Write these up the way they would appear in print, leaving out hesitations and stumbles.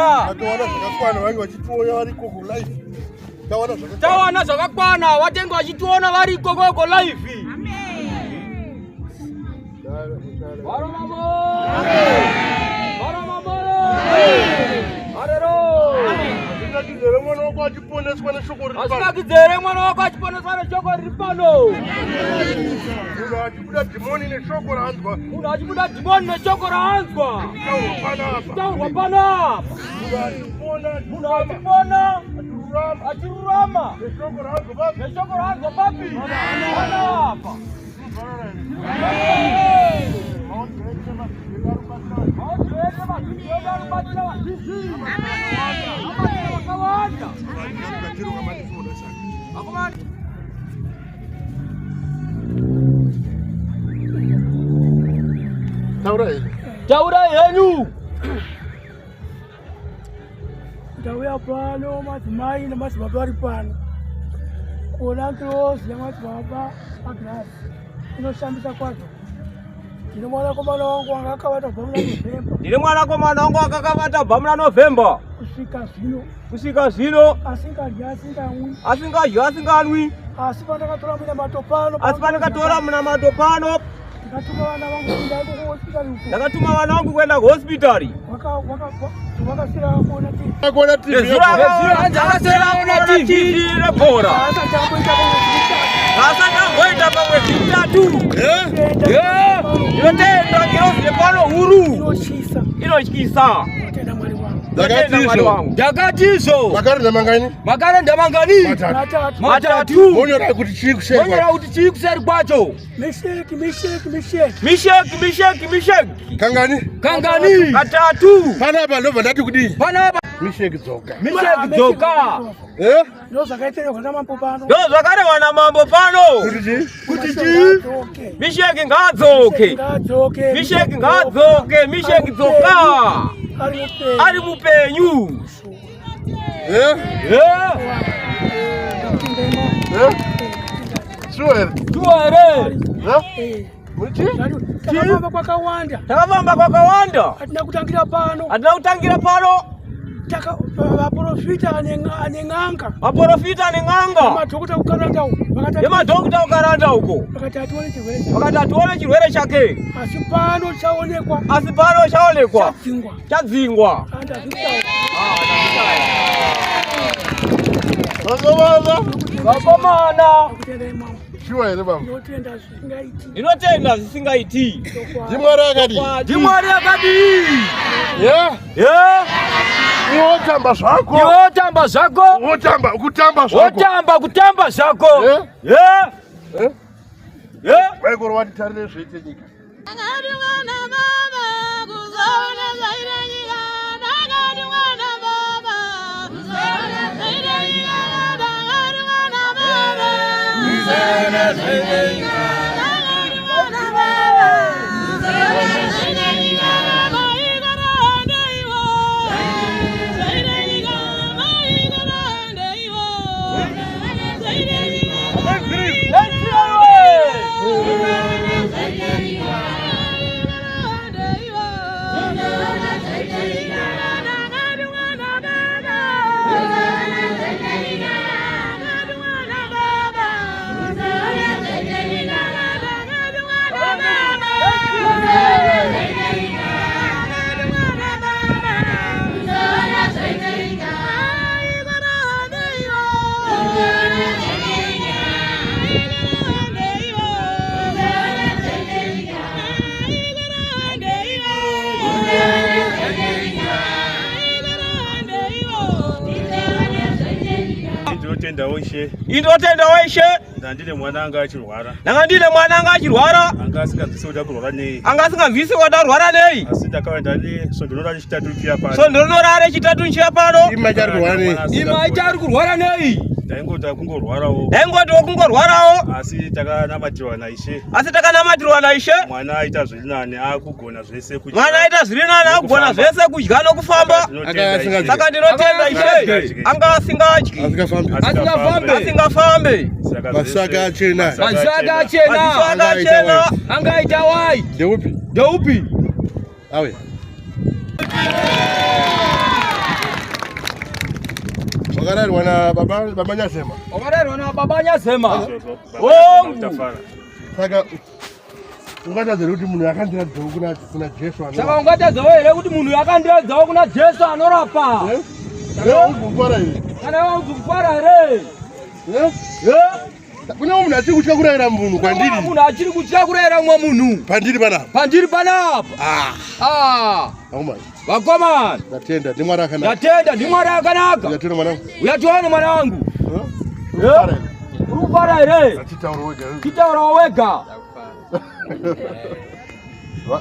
Tawana. Takawana zvakakwana vange vachitiona vari ikoko live. Tawana zvakakwana. Tawana zvakakwana vatengi vachitiona vari ikokoko live. Hazvinakidze here mwana wako achiponeswa neshoko riri pano? Munhu achibuda dhimoni neshoko raanzwa. Munhu achibuda dhimoni neshoko raanzwa. Taurwa panapa. Panapa. Munhu achipona achirurama neshoko raanzwa papi? Panapa. Taurai henyu. Ndauya pano madzimai nemadzibaba ari pano kuona ngirozi yamadzibaba Agnes inoshamisa kwazvo. Ndine mwanakomana wangu wanga akavata kubva muna November. Ndine mwanakomana wangu akakavata kubva muna November kusvika zvino kusvika zvino asingadyi asinganwi asingadyi asinganwi asi pandakatora munamato pano asi pandakatora munamato pano ndakatuma vana vangu kuenda kuhospitari uko ndakatuma vana vangu kuenda kuhospitari vakasira kuona TV nezuro akasira kuona TV rebhora asati amboita pamwedzi mitatu ndinotenda ngirozi yepano huru inotyisa ndakatizvo makarenda mangani makarenda mangani matatu monyora kuti chii kuseri monyora kuti chii kuseri kwacho Misheki, misheki, misheki. Misheki, misheki, misheki. Kangani? Kangani? Katatu. Panapa ndobva ndati kudii? Panapa. Misheki dzoka. Misheki dzoka. Eh? Ndo zvakaiterwa namambo pano. Ndo zvakarehwa namambo pano. Kuti chii? Kuti chii? Misheki ngaadzoke. Ngaadzoke. Misheki ngaadzoke. Misheki dzoka. Ari mupenyu. Ari mupenyu. Eh? Eh? Eh? Sure here? Sure here? Eh? Muchi? Takafamba kwakawanda. Takafamba kwakawanda. Hatina kutangira pano. Hatina kutangira pano. Taka vaprofita ane n'anga. Vaprofita ane n'anga. Madhokota kukaranda uko. Nemadhokota kukaranda uko. Vakati atione chirwere chake. Vakati atione chirwere chake. Asi pano chaonekwa. Asi pano chaonekwa. Chadzingwa. Chadzingwa. Vakomana. Vakomana. Shuwa here baba? Ndinotenda zvisingaiti. Ndimwari akadii? Ndimwari akadii? Yeah. Yeah. Iwe wotamba zvako. Iwe wotamba zvako. Wotamba kutamba zvako. Wotamba kutamba zvako. Yeah. Yeah. Yeah. Yeah. Waigoro watitarire zvoite nyika. Ndinotendawo Ishe. Ndinotendawo Ishe. Ndandine mwana anga achirwara. Ndanga ndine mwana anga achirwara. Anga asinganzwisi kuti akurwara nei. Anga asinganzwisi kuti arwara nei. Asi ndakava ndane svondo rino rechitatu ndichiuya pano. Svondo rino rechitatu ndichiuya pano. Ima ichari kurwara nei. Ima ichari kurwara nei. Ndaingoti kungorwarawo. Ndaingoti kungorwarawo. Asi takanamatirwa naIshe. Asi takanamatirwa naIshe. Mwana aita zviri nani akugona zvese kudya. Mwana aita zviri nani akugona zvese kudya nokufamba. Saka ndinotenda Ishe. Anga asingadyi. Asingafambe. Asingafambe. Maziso ake achena. Maziso ake achena. Maziso ake achena. Anga aita wai. Ndeupi? Ndeupi? Auya. Wakararwa na baba baba Nyazema. Wakararwa na baba Nyazema. Hongu. Saka ungatadza kuti munhu akandiradzawo kuna kuna Jesu ano. Saka ungatadzawo here kuti munhu akandiradzawo kuna Jesu anorapa? Eh? Kana here? Kana wauzukufara here? Eh? Eh? Kune munhu achiri kutya kurayira munhu kwandiri. Munhu achiri kutya kurayira mumwe munhu. Pandiri panapa. Pandiri panapa. Ah. Ah. Vakomana. Vakomana. Ndatenda ndiMwari akanaka. Ndatenda ndiMwari akanaka. Uyatione mwanangu. Uyatione mwanangu. Eh? Uri kufara here? Titaura wega. Titaura wega.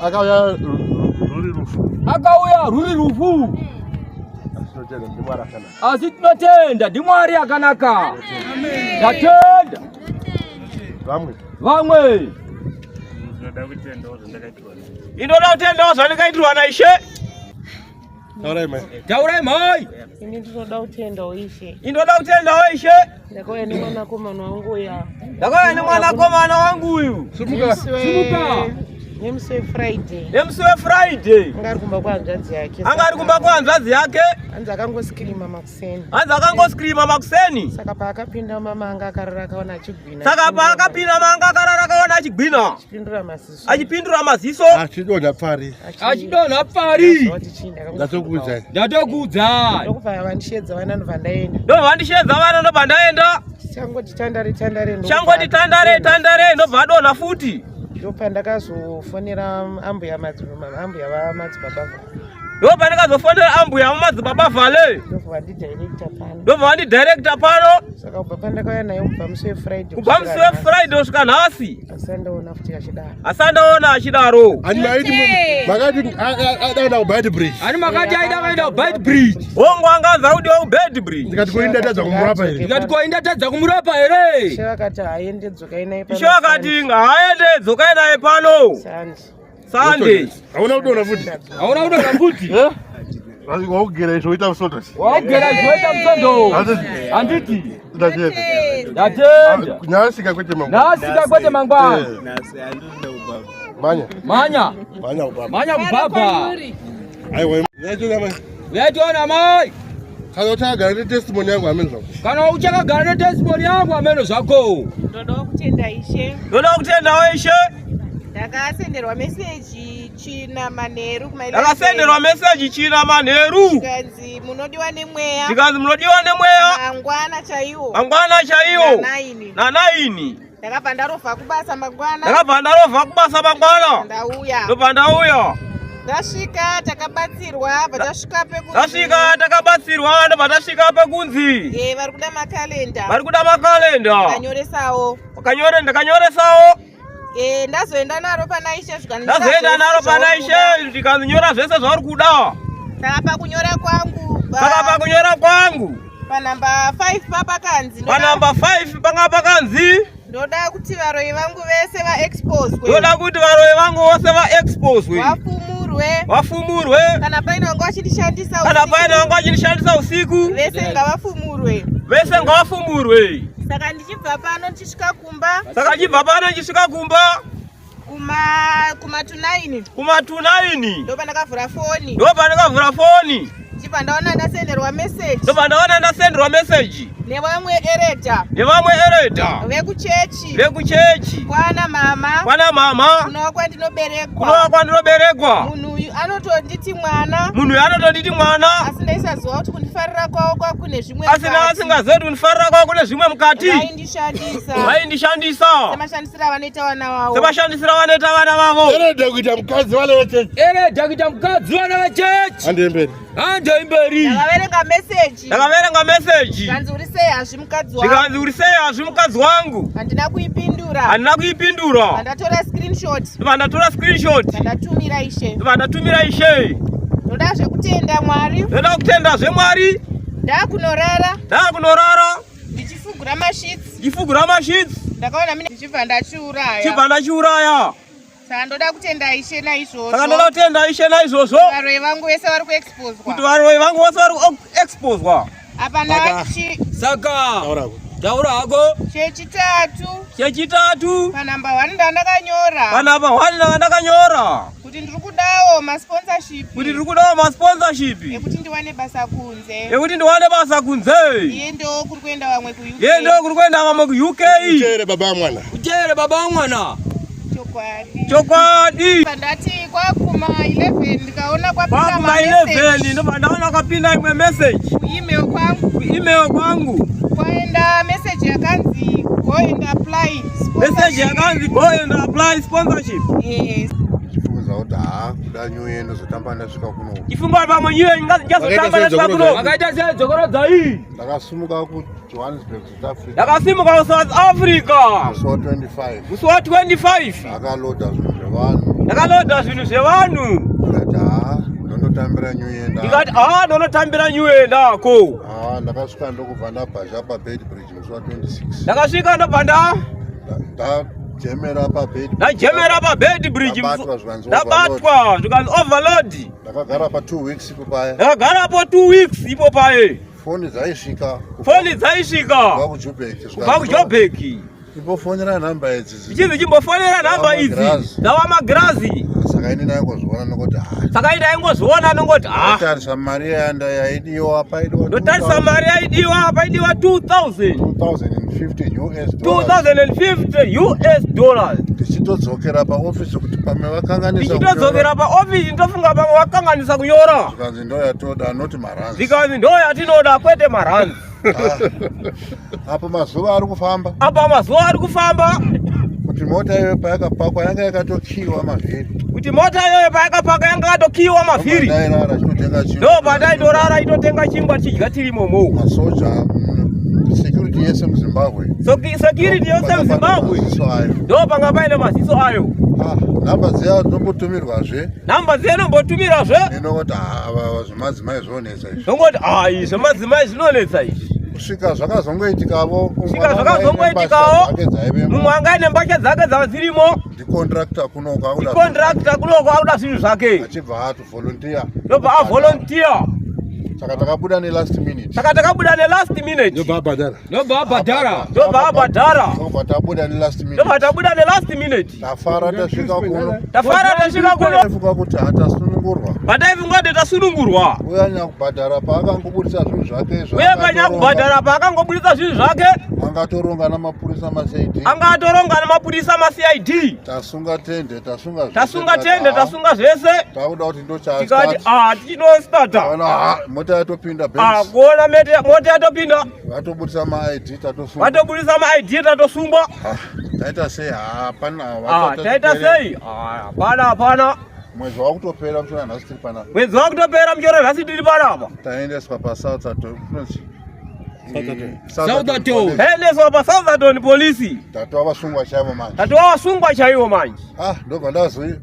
Akauya ruri rufu. Akauya ruri rufu. Asi tinotenda ndiMwari akanaka. Asi tinotenda ndiMwari akanaka. Ndatenda. Vamwe. Vamwe. Ndinoda kutendawo zvandakaitirwa naIshe. Ndinoda kutendawo zvandakaitirwa naIshe. Taurai mai. Taurai mai. Ini ndinoda kutendawo Ishe. Ndinoda kutendawo Ishe. Ndakauya nemwanakomana wangu uya. Ndakauya nemwanakomana wangu uyu. Simuka. Simuka. Nemusi weFriday. Nemusi weFriday. Anga ari kumba kwehanzvadzi yake. Anga ari kumba kwehanzvadzi yake. Hanzi akangoskirima makuseni. Hanzi akangoskirima makuseni. Saka paakapinda mama anga akarara akaona achigwina. Saka paakapinda mama anga akarara akaona achigwina. Achipindura maziso. Achipindura maziso. Achidonha pfari. Achidonha pfari. Ndatokuudzai. Ndatokuudzai. Ndokubva vandishedza vana ndobva ndaenda. Ndobva vandishedza vana ndobva ndaenda. Changoti tandare tandare ndobva. Changoti tandare tandare ndobva adonha futi. Ndopandakazofonera ambuya ambuya vamadzibaba Ndopandakazofonera ambuya vamadzibaba Vale. Ndobva vandidirecta pano. Ndobva vandidirecta pano. Saka kubva pandakauya naye kubva musi weFriday. Kubva musi weFriday kusvika nhasi. Asandaona futi achidaro. Asandaona achidaro. Ani maiti makati adaenda kuBeitbridge. Ani makati aida kuenda kuBeitbridge. Hongu anga anzi akudiwa kuBeitbridge. Ndikati ko inda tadza kumurapa here? Ndikati ko inda tadza kumurapa here? Ishe vakati haende dzokai naye pano. Ishe vakati haende dzokai naye pano. Sunday. Sunday. Hauna kudonha futi. Hauna kudonha futi. Waugera izvo woita musondo. Waugera izvo woita musondo. Handiti. Ndatenda. Ndatenda. Nhasika kwete mangwana. Nhasika kwete mangwana. Manya. Manya. Manya kubaba. Manya kubaba. Aiwa. Yaitona mai. Yaitona mai. Kana uchagara netestimony yangu ameno zvako. Kana uchakagara netestimony yangu ameno zvako. Ndoda kutenda Ishe. Ndoda kutendawo Ishe. Ndakasenderwa meseji china manheru kuma Ndakasenderwa meseji china manheru. Zvikanzi munodiwa nemweya. Zvikanzi munodiwa nemweya. Mangwana chaiwo. Mangwana chaiwo. Na 9. Na 9. Ndakabva ndarovha kubasa mangwana. Ndakabva ndarovha kubasa mangwana. Ndauya. Ndobva ndauya. Ndasvika takabatsirwa bva tasvika pekunzi. Tasvika takabatsirwa ndobva tasvika pekunzi. Eh vari kuda makalenda. Vari kuda makalenda. Ndakanyoresawo. Wakanyore ndakanyoresawo. Eh ndazoenda naro pana Ishe zvikanzi. Ndazoenda naro pana Ishe zvikanzi nyora zvese zvauri kuda. Saka pakunyora kwangu. Saka pakunyora kwangu. Panhamba 5 papakanzi. Panhamba 5 panga pakanzi. Ndoda kuti varoyi vangu vese vaexposwe. Ndoda kuti varoyi vangu vose vaexposwe. Vafumurwe. Vafumurwe. Kana paine vanga vachindishandisa usiku. Kana paine vanga vachindishandisa usiku. Vese ngavafumurwe. Vese ngavafumurwe. Saka ndichibva pano ndichisvika kumba. Saka ndichibva pano ndichisvika kumba. Kuma kuma 9. Kuma 9. Ndopandakavhura foni. Ndopandakavhura foni. Ndibva ndaona ndasenderwa message. Ndobva ndaona ndasenderwa message. Nevamwe ereda. Nevamwe ereda. Vekuchechi. Vekuchechi. Kwana mama. Kwana mama. Kunova kwandinoberekwa. Kunova kwandinoberekwa. Munhu uyu anotonditi mwana. Munhu uyu anotonditi mwana. Asi ndaisaziva kuti kundifarira kwavo kwakune zvimwe mukati. Asi asingaziva kuti kundifarira kwavo kune zvimwe mukati. Vaindishandisa. Vaindishandisa. Semashandisiro avanoita vana vavo. Semashandisiro avanoita vana vavo. Ereda kuita mukadzi vana vechechi. Ereda kuita mukadzi vana vechechi. Handei mberi. Handei mberi. Ndakaverenga message. Ndakaverenga message. Zvikanzi uri sei hazvi mukadzi wangu. Zvikanzi uri sei hazvi mukadzi wangu. Handina kuipindura. Handina kuipindura. Ndandatora screenshot. Ndandatora screenshot. Ndandatumira Ishe. Ndandatumira Ishe. Ndoda zvekutenda Mwari. Ndoda kutenda zvemwari. Ndakunorara. Ndakunorara. Ndichifugura masheets. Ndichifugura masheets. Ndakaona mine ndichibva ndachiuraya. Chibva ndachiuraya. Saka ndoda kutenda Ishe naizvozvo. Saka ndoda kutenda Ishe naizvozvo. Varoyi vangu vese vari kuexposwa. Kuti varoyi vangu vose vari kuexposwa. Apa ndachi. Saka. Taura hako. Chechitatu. Chechitatu. Panhamba 1 ndandakanyora. Panhamba 1 ndandakanyora. Kuti ndiri kudawo masponsorship. Kuti ndiri kudawo masponsorship. Ekuti ndiwane basa kunze. Ekuti ndiwane basa kunze. Iye ndo kuri kuenda vamwe ku UK. Iye ndo kuri kuenda vamwe ku UK. Uchere baba mwana. Uchere baba mwana. Chokwadi. Chokwadi. Ndati kwakuma 11 ndikaona kwapinda Kwakuma 11 ndobva ndaona kwapinda imwe message. Ku email kwangu. Ku email kwangu. Kwaenda message yakanzi go and apply sponsorship. Message yakanzi go and apply sponsorship. Yes. Chifunga kuti haa kuda new year ndozotamba ndasvika kuno. Chifunga pamwe new year ndazotamba ndasvika kuno. Makaita sei dzokorodza iyi? Ndakasimuka ku Johannesburg, South Africa. Ndakasimuka ku South Africa. Musi wa 25. Musi wa 25. Ndakaloda zvinhu zvevanhu. Ndakaloda zvinhu zvevanhu. Ndikati haa ndonotambira new year ndako. Ndikati haa ndonotambira new year ndako. Haa ndakasvika ndokubva ndabhazha paBeitbridge musi wa 26. Ndakasvika ndobva nda ndajemera paBeitbridge. Ndajemera paBeitbridge. Ndabatwa zvikanzi Ndabatwa zvikanzi overload. Ndakagara pa 2 weeks ipo paye. Ndakagara po 2 weeks ipo paye. Foni dzaisvika. Foni dzaisvika. Kubva kuJoburg. Kubva kuJoburg. Imbofonera nhamba idzi. Zvichinzi chimbofonera nhamba idzi. Dzawa magirazi. Saka ini ndaingozviona nongoti ah. Saka ini ndaingozviona nongoti ah. Ndotarisa mari yanda yaidiwa paidiwa. Ndotarisa mari yaidiwa paidiwa 2000. 2050 US dollars. 2050 US dollars. Tichitodzokera paofisi kuti pamwe vakanganisa. Tichitodzokera paofisi ndofunga pamwe vakanganisa kunyora. Zvikanzi ndo yatoda not maranzi. Zvikanzi ndo yatinoda kwete maranzi. Apo mazuva ari kufamba. Apa mazuva ari kufamba. Kuti mota iyoyo payakapakwa yanga yakatokiwa mavhiri. Kuti mota iyoyo payakapakwa yanga yakatokiwa mavhiri. Ndairara chitotenga chingwa. Ndo pandaitorara itotenga chingwa tichidya tirimomo. Masoja security yese muZimbabwe. Security yose muZimbabwe. Ndo panga paine maziso ayo. Ah, nhamba dziya dzombotumirwazve. Nhamba dziya nombotumirazve. Ndinongoti ah, zvemadzimai zvinonetsa izvi. Ndongoti ah, izvi zvemadzimai zvinonetsa izvi. Kusvika zvakazongoitikawo. Kusvika zvakazongoitikawo. Mumwe anga aine mbatya dzake dzava dzirimo. Ndicontractor kunoko akuda. Ndicontractor kunoko akuda zvinhu zvake. Achibva ati volunteer. Ndobva avolunteer. Saka takabuda ne last minute. Saka takabuda ne last minute. Ndobva abhadhara. Ndobva abhadhara. Ndobva abhadhara. Ndobva tabuda ne last minute. Ndobva tabuda ne last minute. Tafara tasvika kuno. Tafara tasvika kuno. Taifunga kuti hatasunungurwa. Pataifunga kuti tasunungurwa. Uya nyakubhadhara paakangobudisa zvinhu zvake izvo. Uya panyakubhadhara paakangobudisa zvinhu zvake. Angatoronga namapurisa maCID. Angatoronga namapurisa maCID. Tasunga tende, tasunga zvese. Tasunga tende, tasunga zvese. Takuda kuti ndocha Tikati ah tichinostarta. Ona ah mota yatopinda Benz. Ah kuona mota yatopinda. Vatobudisa maID tatosungwa. Vatobudisa maID tatosungwa. Ah, taita sei? Hapana. Ah, taita sei? Ah, hapana hapana. Mwedzi wakutopera muchona nhasi tiri panapa. Mwedzi wakutopera muchona nhasi tiri panapa. Taendeswa paSouth Southerton. Taendeswa paSoutherton police. Tatova vasungwa chaivo manje. Tatova vasungwa chaivo manje. Ah, ndobva ndazoi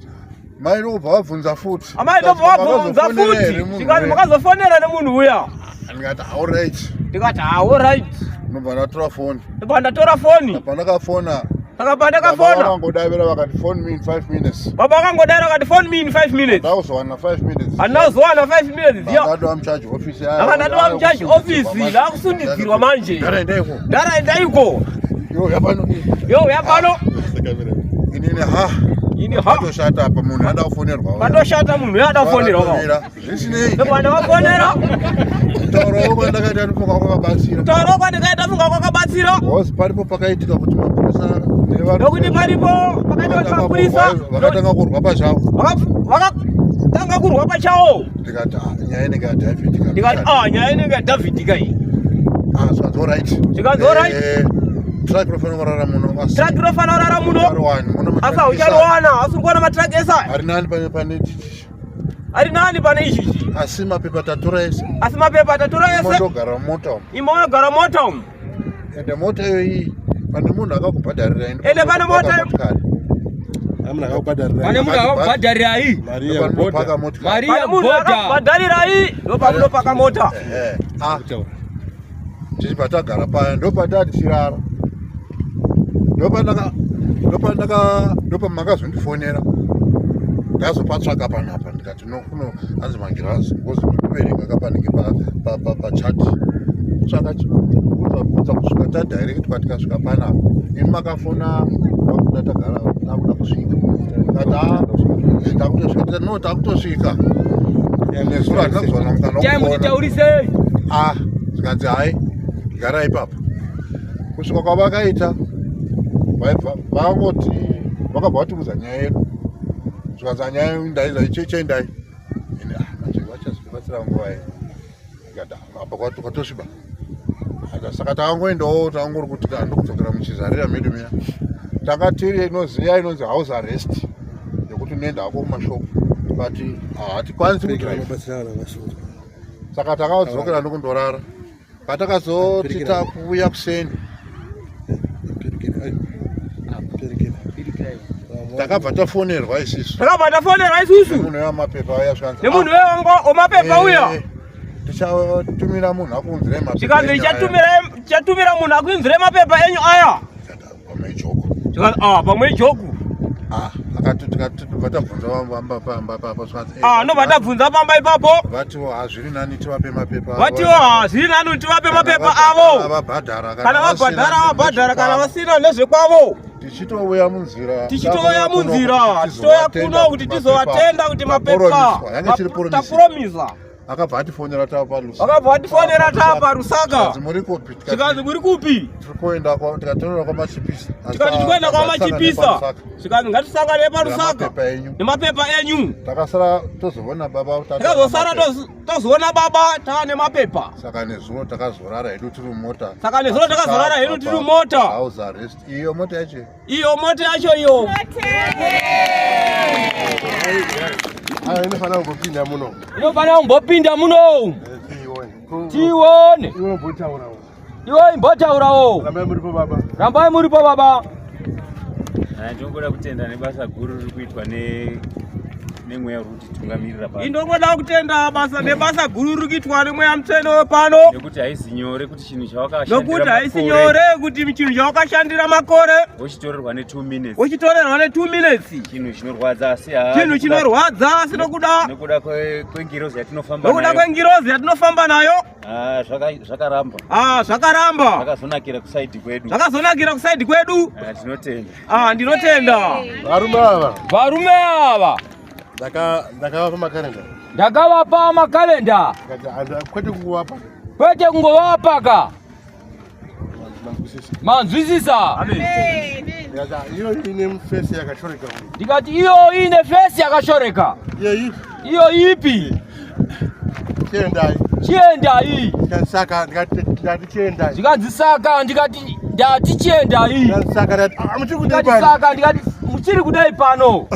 mai ndobva vabvunza futi. Amai ndobva vabvunza futi. Tikati makazofonera nemunhu uya. Ndikati all right. Ndikati all right. Ndobva ndatora foni. Ndobva ndatora foni. Pandakafona. Saka pandakafona. Baba vakangodavira vakati phone me in 5 minutes. Baba vakangodavira vakati phone me in 5 minutes. Ndakuzowana 5 minutes. Handinakuzowana 5 minutes ziya. Ndakatova mucharge office. Ndanga ndatova mucharge office ndakusundidzirwa manje. Ndaraenda iko. Ndaraenda iko. Yo yapano. Yo yapano. Inini ha. Ini ha. Patoshata apa munhu ada kufonerwa. Patoshata munhu ada kufonerwa. Zvisinei. Ndobva vafonera. Kutaurawo kwandakaita ndofunga kwakabatsira. Kutaurawo kwandakaita ndofunga kwakabatsira. Because paripo pakaitika kuti mapurisa nevanhu. Nokuti paripo pakaita kuti mapurisa vakatanga kurwa pachavo. Vakatanga kurwa pachavo. Ndikati ah, nyaya inenge yaDavid ka. Ndikati ah, nyaya inenge yaDavid ka iyi. Ah, zvikanzi all right. Zvikanzi all right. Eh, truck rofanira kurara muno. Truck rofanira kurara muno. Asi hauchariwana, asi uri kuona matruck ese aya. Ari nani pane Ari nani pane izvi? Asi mapepa tatora ese. Asi mapepa tatora ese. Imondogara mota umu. Imondogara mota umu. Ende mota iyoyi pane munhu akakubhadharira ende pane mota pane munhu akakubhadharirai mari munhu akakubhadharirai ndopamunopaka mota. Ah. Tichibva tagara paya ndopatatichirara ndopandaka ndopandaka ndopamakazondifonera ndazopatsvaka panapa ndikati no kuno hanzi magirazi because ndikuverenga kapanenge pachati tsvaka bvunza kusvika tadirectwa tikasvika panapa imi makafona vakuda tagara takuda kusvika ndikati a ah, Takutosvika tikati no takutosvika. Nezuro hatina kuzowana mukana Chai wekuona. mutitaurisei. Ah, zvikanzi hai gara ipapo. Kusvika kwavakaita vaibva vangoti vakabva vatiudza nyaya yedu. Zvikanzi "Ah, nyaya yenyu ndaiza ichecheendai. Ini ah manje vachazotibatsira nguva iyi. Ndikati "Ah, apa kwatosviba. Saka takangoendawo tangori kuti ndokudzokera muchizarira medu muya. Tanga tiri inoziya inonzi house arrest yekuti unoenda hako kumashopu but hatikwanisi kudrive. Saka takadzokera ndokundorara. Patakazoti takuuya kuseni takabva tafonerwa isisu Takabva tafonerwa isusu. nemunhu wemapepa uya zvikanzi Nemunhu wemapepa uya. "Eh, tichatumira munhu akuunzire mapepa Zvikanzi enyu aya." tichatumira munhu akuunzire mapepa enyu aya. Tikati, "Pamwe ijoko." Zvikanzi ah pamwe ijoku. Ah, akati tikati tabvunza pamba pamba papo zvikanzi "Eh, Ah ndobva tabvunza pamba ipapo. vatiwo hazviri nani tivape mapepa avo." Vatiwo hazviri nani kuti tivape Kana mapepa vabhadhara, avo. vabhadhara Kana vasina vabhadhara vabhadhara kana ndezvekwavo. vasina ndezvekwavo. Tichitouya munzira Tichitouya munzira tichitouya kuno kuti tizovatenda kuti mapepa mapepa yange chiri promise tapromisa. Akabva atifonera tapa Lusaka. Vakabva vatifonera tapa Lusaka. Tikanzi muri kupi? Tikati, Zvikanzi muri kupi? Tiri kuenda tikatorera kwaMachipisa. Tikati tikuenda kwaMachipisa. Zvikanzi ngatisangane paLusaka. Nemapepa enyu. Nemapepa enyu. Takasara tozoona baba Takazosara tozoona baba tava nemapepa. Saka nezuro takazorara hedu tiri mumota. Saka nezuro takazorara hedu tiri mumota. House arrest. Iyo mota yacho. Iyo mota yacho iyo. Ayo inofanira kumbopinda muno. Inofanira kumbopinda muno. Tiione. Tiione. Iwe imbotaurawo. Iwe imbotaurawo. Rambai muripo baba. Rambai muripo baba. Ndinongoda kutenda nebasa guru riri kuitwa nemweya uri kutitungamirira pano. Indongoda kutenda basa nebasa guru riri kuitwa nemweya mutsvene pano. Nekuti haisi nyore kuti chinhu chawakashandira Nokuti haisi makore, nyore kuti chinhu chawakashandira makore wochitorerwa ne2 minutes. Wochitorerwa ne2 minutes. Chinhu chinorwadza asi Chinhu chinorwadza asi nokuda nekuda kwengirozi yatinofamba nokuda nayo. kwengirozi yatinofamba nayo. Ah, zvakaramba. Ah, zvakaramba. Zvakazonakira kusaidhi kwedu. Zvakazonakira kusaidhi kwedu. Ah, tinotenda. Ah, ndinotenda. Varume ava. Varume ava. Ndakavapa makarenda. Ndakavapa makalenda. Ndikati kwete kungovapa. Kwete kungovapa ka. Manzwisisa. Manzwisisa. Ndikati iyo ine fesi yakashoreka. Ndikati iyo ine fesi yakashoreka. Iyo ipi? Iyo ipi? Chiendai. Chiendai. Ndikati saka ndikati ndati chiendai. Zvikanzi saka ndikati ndati chiendai. Ndikati saka ndati ah muchiri kudai Ndikati pano. saka ndikati muchiri kudai pano.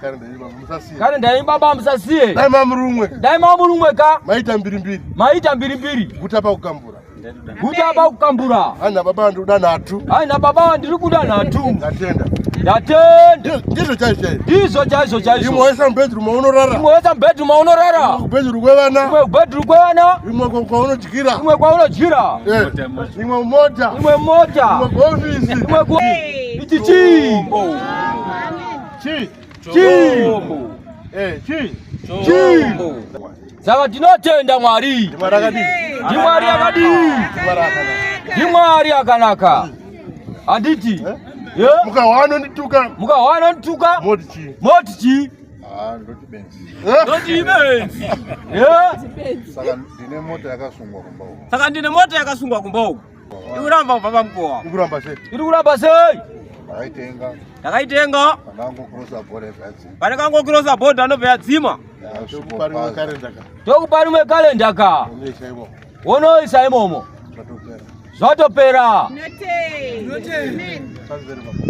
Karenda yenyu baba musasiye. Karenda yenyu baba musasiye. Dai mamurumwe. Dai mamurumwe ka. Maita mbiri mbiri. Maita mbiri mbiri. Guta pakukambura. Guta pakukambura. Haina baba ndiri kuda nhatu. Haina baba ndiri kuda nhatu. Ndatenda. Ndatenda. Ndizvo chaizvo chaizvo. Ndizvo chaizvo chaizvo. Imwe wesa mubedroom maunorara. Imwe wesa mubedroom maunorara. Imwe kubedroom kwevana. Imwe kubedroom kwevana. Imwe kwaunodyira. Imwe kwaunodyira. Imwe mota. Imwe mota. Imwe kuofisi. Imwe ku Ichi chii? Chii? Chii? Eh, chii? Chii? Saka tinotenda Mwari. Ndimwari akadii? Ndimwari akadii? Ndimwari akanaka. Ndimwari akanaka. Handiti? Mukahwa anondituka. Mukahwa anondituka. Moti chii? Moti chii? Ah, ndoti benzi. Ndoti benzi. Saka ndine mota yakasungwa kumba uko. Saka ndine mota yakasungwa kumba uko. Iri kuramba kubva pamukowa. Iri kuramba sei? Iri kuramba sei? Ndakaitenga. Ndakaitenga. Pandangokurosa bhodha yadzima. Pandakangokurosa bhodha ndobva yadzima. Tokupa rimwe kalenda ka. Tokupa rimwe kalenda ka. Unoisa imomo. Wonoisa imomo. Zvatopera. Zvatopera.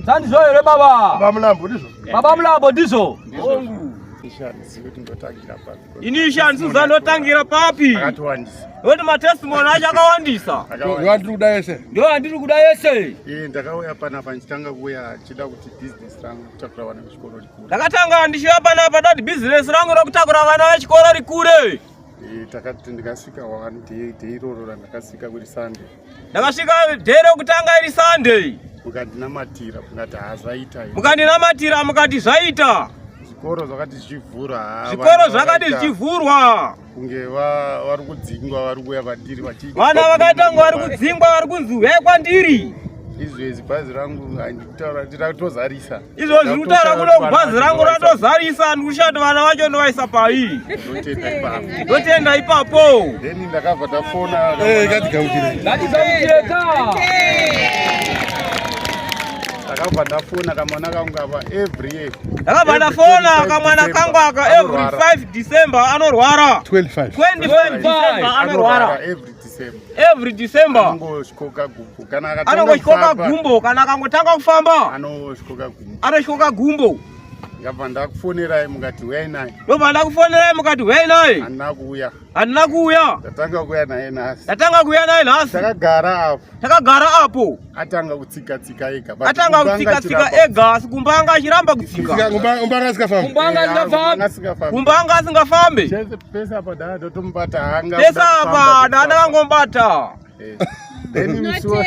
Sandizvo here baba? Baba Mulambo ndizvo? Baba Mulambo ndizvo? Ini ishandisi ndotangira papi? Akatowandisa. Nekuti matestimony acho akawandisa. Ndo andiri kuda yese. Ndo andiri kuda yese. Eh, ndakauya panapa ndichitanga kuuya ndichida kuti business rangu kutakura vana vechikoro rikure. Ndakatanga ndichiuya panapa dati bhizinesi rangu rokutakura vana vechikoro rikure. Eh, takati ndikasvika one day, day iroro randakasvika kuri Sunday. Ndakasvika day rekutanga iri Sunday. Mukandinamatira mukati hazaita. Mukandinamatira mukati zvaita. Zvikoro zvakati zvichivhurwa. Zvikoro vana zvakati vakaita zvichivhurwa. Kunge vari kudzingwa vari kuuya kwandiri vachi. Vana vakaita kunge vari kudzingwa vari kunzi huyai kwandiri. Izvezvi bhazi rangu handikutaura kuti ratozarisa. Izvozvi ndiri kutaura kuno bhazi rangu ratozarisa, ndikushaya kuti vana vacho ndovaisa pai. Ndotenda ipapo. Ndotenda ipapo. Then ndakabva ndafona. Eh, ngatigamuchire. Ngatigamuchire ka. Ndakabva ndafona kamwana kangu apa every year. Ndakabva ndafona kamwana kangu aka every 5 December anorwara. 25. 25 December anorwara. Every December. Every December. Anongotyoka gumbo. Kana akatanga Anongotyoka kufamba, gumbo kana akangotanga kufamba. Anotyoka gumbo. Anotyoka gumbo. Ndabva ndakufonerai mukati huyai naye. Ndobva ndakufonerai mukati huyai naye. Handina kuuya. Handina kuuya. Ndatanga kuuya naye nhasi. Ndatanga kuuya naye nhasi. Takagara apo. Takagara apo. Atanga kutsika tsika ega. Atanga kutsika tsika ega asi kumba anga achiramba kutsika. Kumba anga asingafambi. Kumba anga asingafambi. Kumba anga asingafambi. Chese pese apa dada totomubata anga. Pese apa dada kangomubata. Then musi wa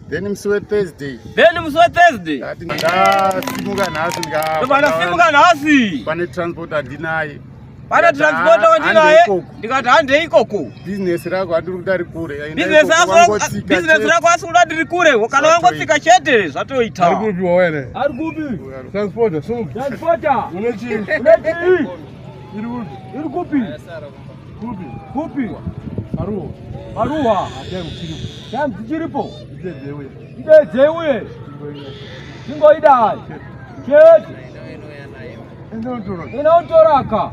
Then musi weThursday. Then musi weThursday. Ndati ndasimuka nhasi ndika. Ndobva ndasimuka nhasi. Pane transport andinaye. Pane transport wandinaye ndikati handei ikoko. Business rako handiri kuda rikure. Business rako asi kuda ndiri kure kana wangotsika chete zvatoita. Ari kupi wawere? Ari kupi? Transporter, sumuka. Transporter. Une chii? Une chii? Iri kupi? Iri kupi? Kupi? Kupi? Aruwa. Aruwa. Time dzichiripo. Time dzichiripo. Ndidedze uye. Ndidedze uye. Tingoidai. Chete. Inotoraka.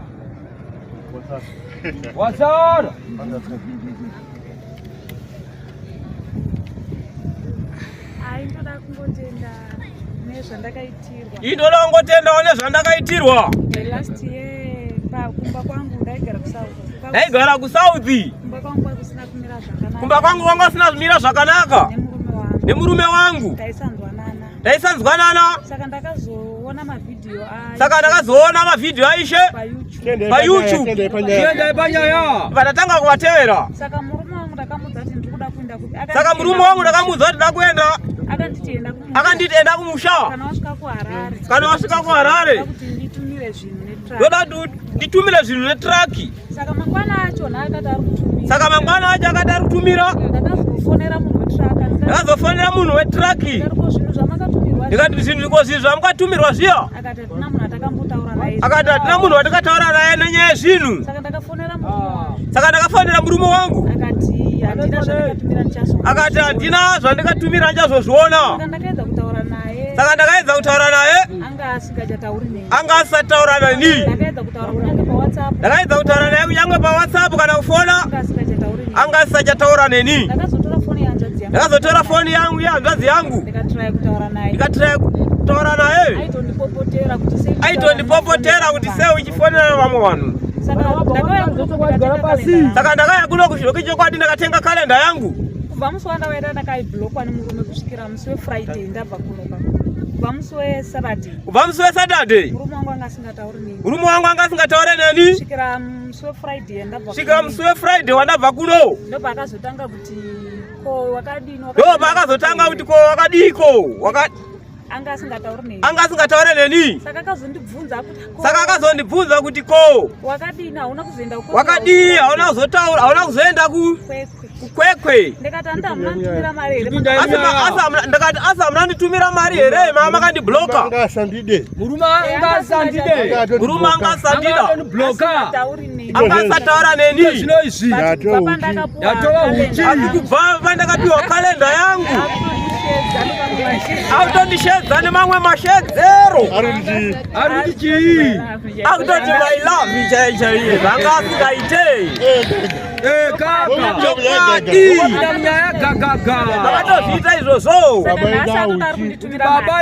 Wasara. Ai, ndoda kungotenda nezvandakaitirwa. Indoda kungotendawo nezvandakaitirwa. Last year kumba kwangu ndaigara kuSouth. Ndaigara kuSouth. Kumba kwangu kwakusina kumira zvakanaka. Kumba kwangu kwanga kusina kumira zvakanaka. Nemurume wangu. Nemurume wangu. Taisanzwanana. Taisanzwanana. Saka ndakazoona mavhidhiyo aishe. Saka ndakazoona mavhidhiyo aishe paYouTube. PaYouTube. Chiendai panyaya. Vandatanga kuvatevera. Saka murume wangu ndakamudza kuti ndiri kuda kuenda kupi. Saka murume wangu ndakamuudza kuti ndakuenda. Akanditi enda kumusha. Akanditi enda kumusha. Kana wasvika kuHarare. Kana wasvika kuHarare. Kuti nditumire zvinhu netruck. Ndoda kuti nditumire zvinhu netruck. Saka mangwana acho akati ari kutumira. Saka mangwana acho akati ari kutumira. Ndakazofonera munhu wetruck. Ndakazofonera munhu wetruck. Ndikati zvinhu zvamakatumirwa. Ndikati zvinhu iko zvinhu zvamukatumirwa zviya. Akati hatina munhu atakambotaura naye. Akati hatina munhu watakataura naye nenyaya yezvinhu. Saka ndakafonera murume wangu. Saka ndakafonera murume wangu. Akati handina zvandakatumira ndichazo. Akati handina zvandakatumira ndichazozviona. Saka ndakaedza kutaura naye. Saka ndakaedza kutaura naye. Anga asingachatauri neni. Anga asataura neni. Ndakaedza kutaura kunyange paWhatsApp. Ndakaedza kutaura naye kunyange paWhatsApp kana kufona. Anga asingachatauri neni. Anga asachataura neni. Ndakazotora foni yehanzvadzi yangu. Ndakazotora foni yangu yehanzvadzi yangu. Ndikatraya kutaura naye. Ndikatraya kutaura naye. Aitondipopotera kuti sei. Aitondipopotera kuti sei uchifonera vamwe vanhu. Saka ndakauya kuno kusvika chokwadi ndakatenga kalenda yangu. Kubva musi wandakaenda ndakaiblockwa nemurume kusvikira musi weFriday ndabva kunoka. Kubva musi weSaturday. Kubva musi weSaturday. Murume wangu anga asingatauri neni. Murume wangu anga asingatauri neni. Kusvikira musi weFriday ndabva. Kusvikira musi weFriday wandabva kuno. Ndopaakazotanga kuti ko wakadini. Ndopaakazotanga kuti ko wakadiko. Waka anga asingatauri neni. Anga asingatauri neni. Saka akazondibvunza kuti ko. Saka akazondibvunza kuti ko. Wakadini hauna kuzoenda ku. Wakadii hauna kuzotaura hauna kuzoenda ku. Kwekwe. Kukwekwe. Ndikati handiti hamuna nditumira mari here. Ndikati asi hamuna nditumira mari here mama makandibloka. Anga asandide. Murume anga asandide. Murume anga asandida. Bloka. Anga asataura neni. Zvino izvi. Yatova huchi. Asi kubva pandakapiwa kalenda yangu. Autondishedza nemamwe mashedzero. Ari kuti chii? Akutoti my love chai chaiye zvanga asingaite. Chokwadi. Nyaya gagaga. Vakatozviita izvozvo. Saka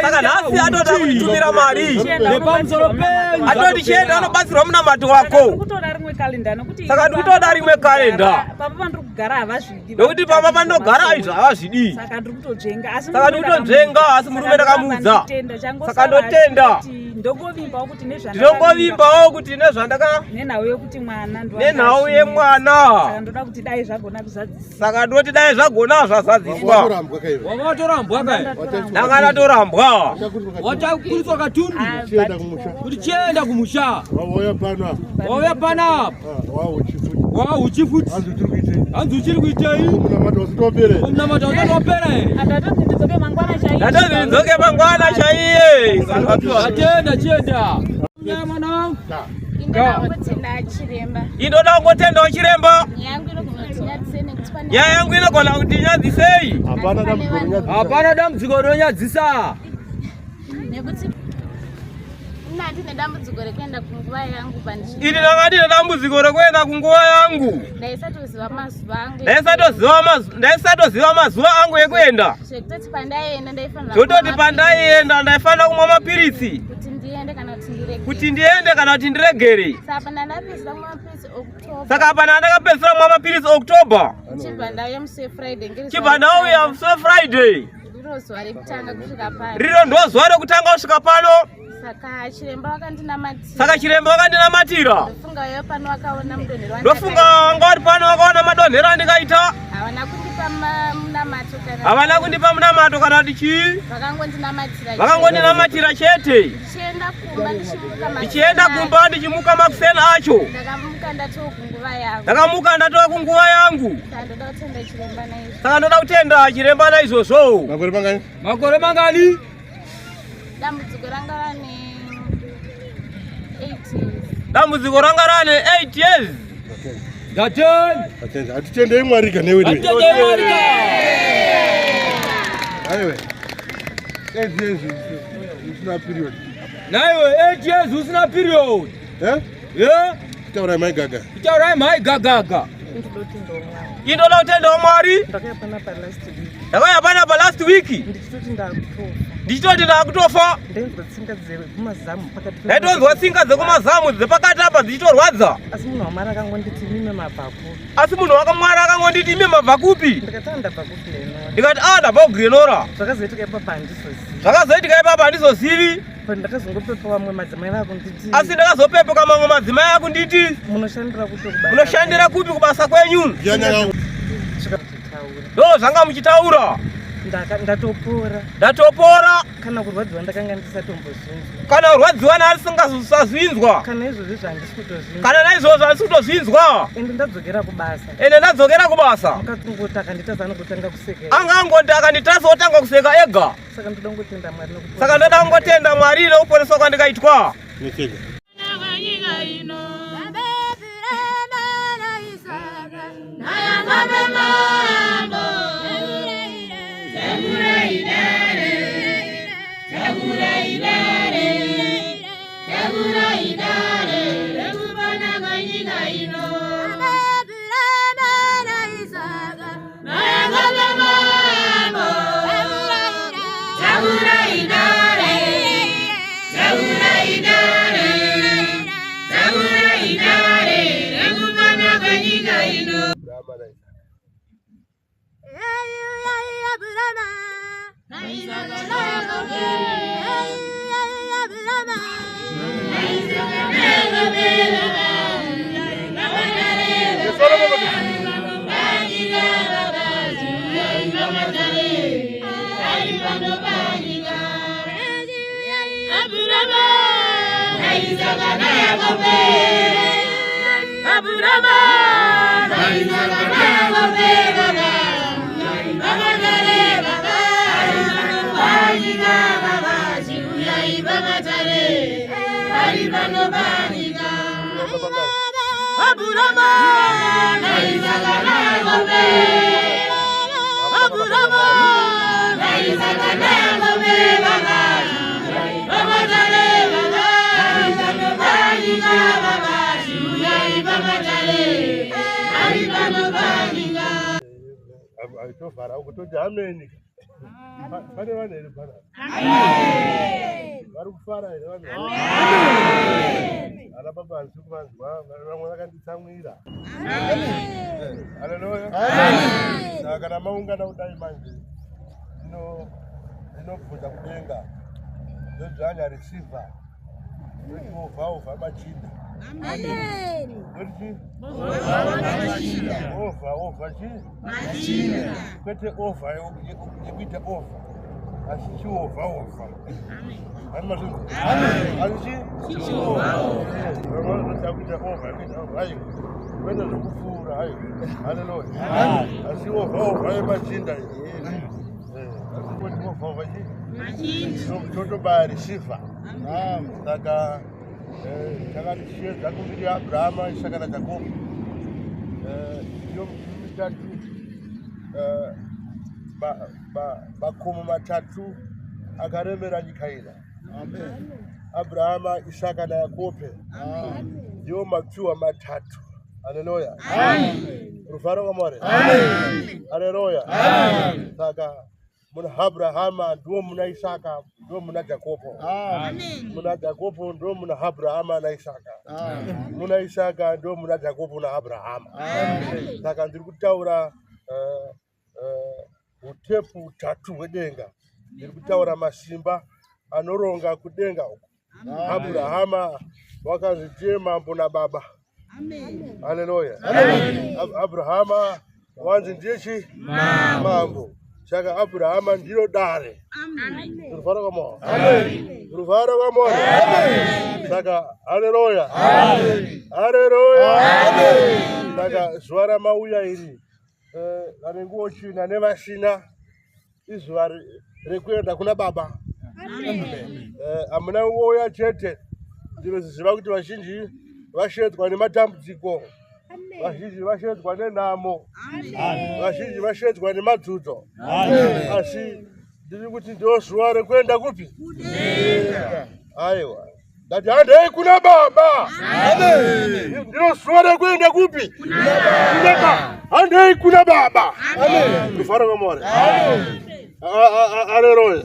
Saka nhasi atoda kunditumira mari. Nepamusoro penyu. Atoti chienda unobatsirwa munamato wako. Saka ndikutoda rimwe kalenda. Papa pandiri kugara havazvidi. Nokuti papa pandogara izvo havazvidi. Saka ndiri kutodzvenga asi Saka ndiri kutodzvenga asi murume ndakamuudza. Saka ndotenda. Ndongovimbawo kuti nezvandaka. Ndinongovimbawo kuti nezvandaka nenhau yekuti mwana ndo nenhau yemwana. Saka ndoda kuti dai zvagona kuzadziswa. Saka ndoti dai zvagona zvazadziswa. Wakatorambwa kai. Ndanga ndatorambwa. Watakuriswa katundu. Chienda kumusha. Kuti chienda kumusha. Wauya panapa. Wauya panapa. Wauchi futi. Wa uchi futi. Hanzi uchiri kuitei? Hanzi uchiri kuitei? Munamato usati wapera here? Munamato usati wapera here? Ndatoti ndidzoke mangwana chaiye. Ndatoti ndidzoke mangwana chaiye. Atenda chienda. Mwana wangu. Indoda kungotenda chiremba. Indoda kungotendawo chiremba. Nyaya yangu inogona kutinyadzisei Nyaya yangu inogona kutinyadzisei. Hapana dambudziko rinonyadzisa. Hapana dambudziko rinonyadzisa. Nekuti ina ndine dambudziko rekuenda kunguva yangu pandichi Ini ndanga ndine dambudziko rekuenda kunguva yangu. Ndaisatoziva mazuva angu. Ndaisatoziva mazuva angu ekuenda. Zvekutoti pandaienda ndaifanira Zvototi kumwa pandaienda ndaifanira kumwa mapiritsi. kuti ndiende kana kuti ndiregere. Kuti ndiende kana kuti ndiregere. Saka pandandapedzisira kumwa mapiritsi October. Saka pana ndakapedzisira kumwa mapiritsi October. Chibva ndauya musi weFriday. ngeri Chibva ndauya musi weFriday. Ndiro zuva rekutanga kusvika pano. Riro ndo zuva rekutanga kusvika pano. Saka chiremba vakandinamatira. Saka chiremba vakandinamatira. Ndofunga vaiva pano vakaona mudonhero Ndofunga vanga vari pano vakaona madonhero andikaita. Havana kundipa munamato kana. Havana kundipa munamato kana kuti chii. Vakangondinamatira. Vakangondinamatira chete. Ndichienda kumba ndichimuka makuseni. Ndichienda kumba ndichimuka makuseni acho. Ndakamuka ndatova kunguva yangu. Ndakamuka ndatova kunguva yangu. Saka ndoda kutenda chiremba naizvo. Saka ndoda kutenda chiremba naizvozvo. Makore mangani? Makore mangani? Dambudziko ranga rane 8 years. Dambudziko ranga rane 8 years. Ndatenda. Atenda. Hatitendei Mwari ka newe. Hatitendei Mwari ka. Aiwe. 8 years usina period. Naiwe 8 years usina period. Eh? Eh? Taurai mai gaga. Taurai mai gagaga. Indoda kutendawo Mwari. Ndakauya panapa last week. Ndakauya panapa last week. Ndichitoti ndakutofa. Ndichitoti ndakutofa. Ndainzwa tsinga dzekumazamu pakati. Ndaitonzwa tsinga dzekumazamu dzepakati apa dzichitorwadza. Asi munhu waMwari akangonditi mime mabva kupi. Asi munhu waMwari akangonditi ime mabva kupi. Ndikati ah ndabva kuGlenora. Ndikati ah ndabva kuGlenora. Zvakazoitika ipapa handizozivi. Zvakazoitika ipapa handizozivi. Ndakazongopepa vamwe madzimai akunditi. Asi ndakazopepuka mamwe madzimai akunditi. Munoshandira kupi kubasa? Munoshandira kupi kubasa kwenyu? Ndo zvanga muchitaura. Ndatopora. Ndatopora. Kana kurwadziwa ndakanga ndisatombozvinzwa. Kana kurwadziwa ndisingazvinzwa. Kana izvozvi zvandisi kutozvinzwa. Kana naizvozvo handisi kutozvinzwa. Ende ndadzokera kubasa. Ende ndadzokera kubasa. Mukatungoti akanditadza anongotanga kuseka. Anga angoti akanditadza otanga kuseka ega. Saka ndoda kungotenda Mwari nekuponeswa. Saka ndoda kungotenda Mwari nekuponeswa kwandikaitwa. Aitovhara kutoti ameni. Pane vanhu here pana? Vari kufara here vanhu? Ana baba handisi kuvanzwa, vamwe vakanditsamwira. Haleluya. Saka kana maungana kudai manje ndinobvunza kudenga ndodzvanya receiver ndoti ovha ovha machinda. Ndoti ovha ovha chii? Machinda. Kwete ovha yekuita ovha asi chiovha ovha. Ani mazvinzwa? Asi chi? Chiovha ovha. Vamwe vanoti akuita ovha akuita ovha. Aiwa. Kwete zvekupfuura hayi. Haleluya. Asi wovha yemachinda iyi. Asi kuti wovha chii? Machinda. Totobaya receiver. Saka takati chiedza kuviri Abrahama, Isaka naJakobo. Iyo mitatu makomo matatu akaremera nyika ina. Abrahama, Isaka naYakobe ndiwo mapfuwa matatu. Haleluya. Rufaro kwaMwari. Haleluya. Saka muna Abrahama ndiwo muna Isaka ndiwo muna Jakobo. Muna Jakobo ndiwo muna Abrahama naIsaka. Muna Isaka ndiwo muna Jakobo naAbrahama. Saka ndiri kutaura utepu utatu hwedenga. Ndiri kutaura masimba anoronga kudenga uku. Abrahama wakanzi ndiye mambo nababa. Haleluya. Abrahama wanzi ndiye chi mambo. Saka Abrahama ndiro dare. Rufaro kwaMwari. Rufaro kwaMwari. Saka haleluya. Haleluya. Saka zuva ramauya iri vane nguo china nevasina izuva rekuenda kuna baba. Hamuna kuuya chete, ndinoziva kuti vazhinji vashedzwa nematambudziko, vazhinji vashedzwa nenhamo, vazhinji vashedzwa nemadzudzo, asi ndiri kuti ndo zuva rekuenda kupi? Aiwa, ndati handei kuna baba. Ndiro zuva rekuenda kupi? Kuna baba. Handei kuna baba. Rufaro kwaMwari. Aleluya.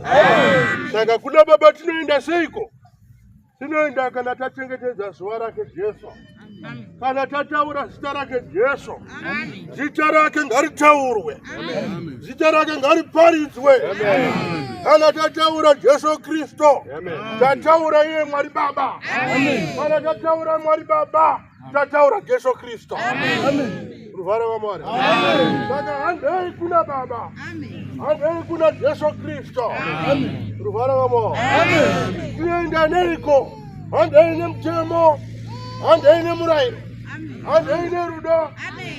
Saka kuna baba tinoenda seiko? Tinoenda kana tachengetedza zuva rake Jesu, kana tataura zita rake Jesu. Zita rake ngaritaurwe, zita rake ngariparidzwe. Kana tataura Jesu Kristu, tataura iye Mwari Baba. Kana tataura Mwari Baba, tataura Jesu Kristu. Ruvaro vaMwari. Saka handei kuna Baba, handei kuna Jesu Kristu. Ruvaro vaMwari. Tinoenda neiko? Handei nemutemo, handei nemurayiro, handei nerudo,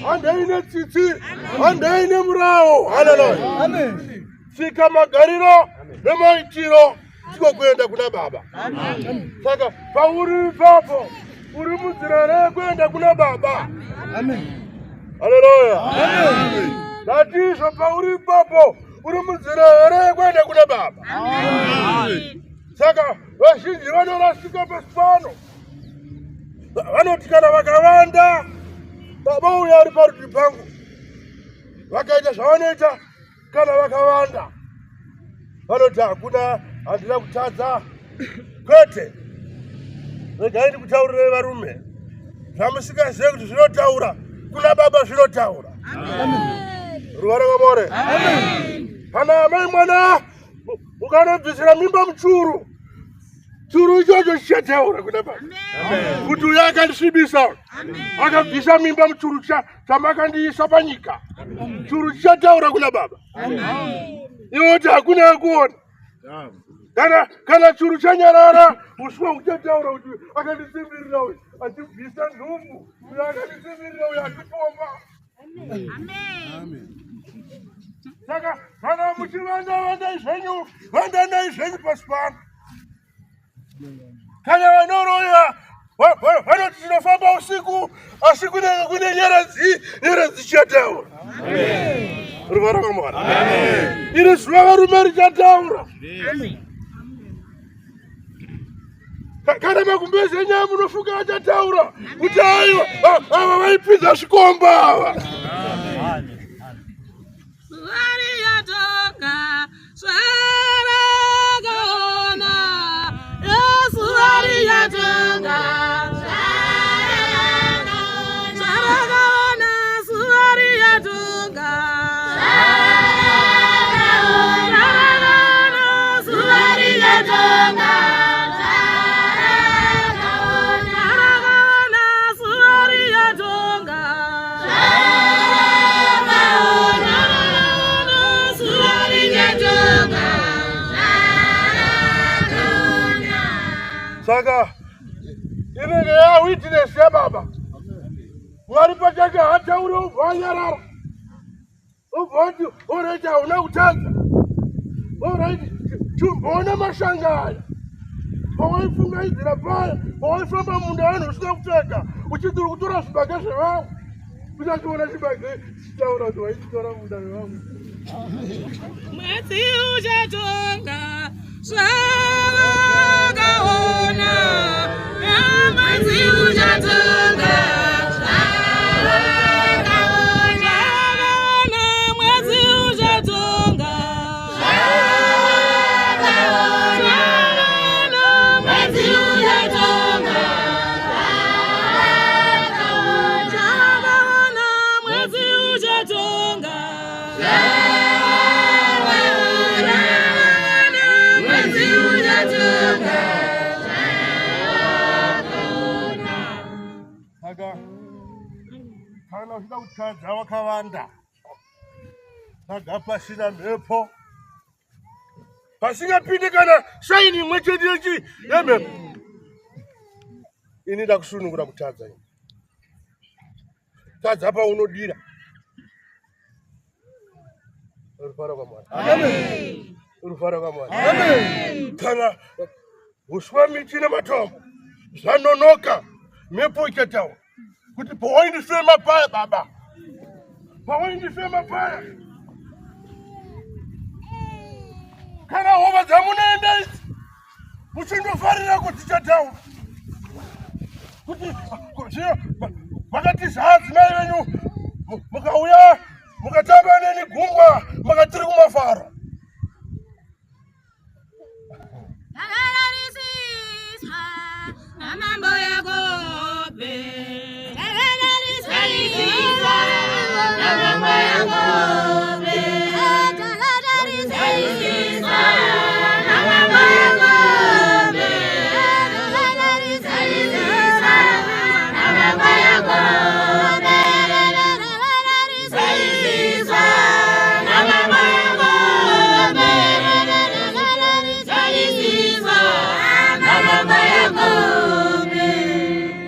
handei netsitsi, handei nemurawo. Haleluya. Tsika, magariro nemaitiro ndiko kuenda kuna baba. Saka pauri ipapo uri munzira rekuenda kuna baba. Haleluya. Ndatizvo pauri ipapo uri munzira here yekuenda kuna baba? Saka vazhinji vanorasika pasi pano, vanoti kana vakavanda baba uyo ari parutivi pangu, vakaita zvavanoita, kana vakavanda vanoti hakuna, handina kutadza. Kwete, regai ndikutaurirei varume, zvamusingazive kuti zvinotaura kuna baba zvinotaura. Ruvara vamore kana amai mwana ukanobvisira mimba muchuru, churu ichocho chichataura kuna baba kuti uyo akandisvibisa, akabvisa mimba muchuru chamakandiisa panyika. Churu chichataura kuna baba. Iwe kuti hakuna akuona. Kana churu chanyarara, uswa uchataura kuti akandisimbirira uyu achibvisa nhumbu, uyo akandisimbirira uyu achipomba. Saka kana muchivanda, vandai zvenyu, vandanai zvenyu pasi pano. Kana vanoroya vanoti tinofamba usiku, asi kunenge kune nyeredzi, nyeredzi chichataura. Ruvara kwaMwari. Iri zuva varume richataura. Kana magumbezi enyaya munofuka achataura kuti aiwa, ava vaipinza zvikomba ava. Saka inenge yawitness yababa. Mwari pachake haatauri obva anyarara. Obva ati alright hauna kutadza. Alright chimboona mashanga aya. Pawaifungaidzira paya, pawaifamba munda vanhu usina kupfeka, uchiti uri kutora zvibage zvevamwe. Uchachiona chibage chichitaura kuti waichitora munda wevamwe. Mwedzi uchatonga zvavakaona. Mwedzi uchatonga zvavakaona. Mwedzi uchatonga zvavakaona. Mwedzi uchatonga zvavakaona. Mwedzi uchatonga Mwedzi uchatonga. Saka kana uchida kutadza wakavanda, tadza pasina mhepo, pasingapinde kana saini imwe chete yechi yemhepo. Ini ndakusunungura kutadza ini. Tadza paunodira. Rufaro kwaMwari. Amen. Rufaro kwaMwari. Amen. Kana uswa miti nematombo zvanonoka mhepo ichataura kuti pawaindifema paya baba, pawaindifema paya kana hova dzamunoenda idzi muchindofarira kuti dzichataura kuti zvino makatiza adzimai venyu mukauya mukatamba neni gungwa makatiri kumafaro.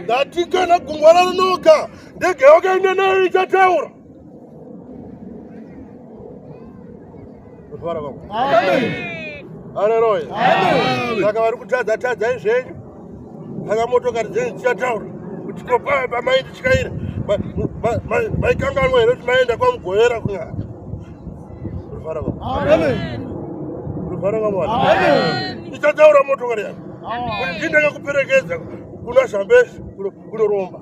Ndati kana gungwa ranonoka ndege yakaenda nayo ichataura. Haleluya. Saka vari kutadza tadzai zvenyu. Saka motokari dzenyu dzichataura kuti ko paya pamaindityaira maikanganwa here kuti maenda kwaMugovera kun'anga. Rufaro kwaMwari. Rufaro kwaMwari. Ichataura motokari yako kuti ndini ndakakuperekedza kuna Zambezi kunoromba.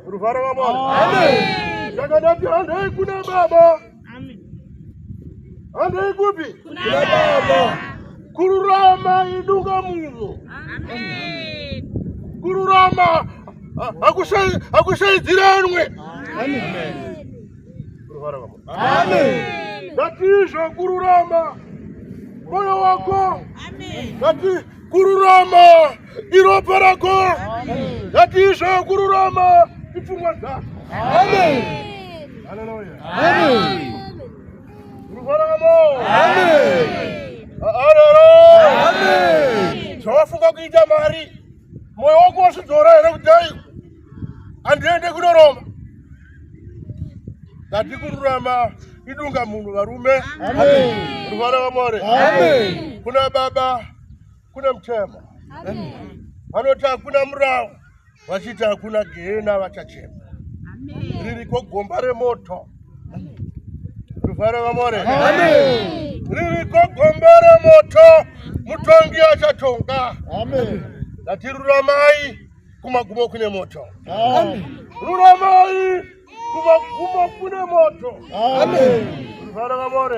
Rufaro kwaMwari. Saka ndati handei kuna baba. Handei kupi? Kuna baba. Kururama idunga munhu. Kururama hakushaidziranwe. Ndatizvo kururama moyo wako. Ndati kururama iropa rako. Ndatizvo kururama ipfungwa dzako. Amen. Hallelujah. Amen. Amen. Amen. Zvawafunga kuita mari moyo wako wasvidzora here kuti dai andiende kunoroma ndati kururama idunga munhu varume. Ruvara vaMwari. Kuna baba kune mutemo vanoti hakuna murawu vachiti hakuna gehena vachachema ririko gomba remoto. Ruvara vaMwari. Ririko gomba remoto mutongi achatonga. Ndati ruramai kumagumo kune moto. Ruramai kumagumo kune moto. Ruvara vaMwari.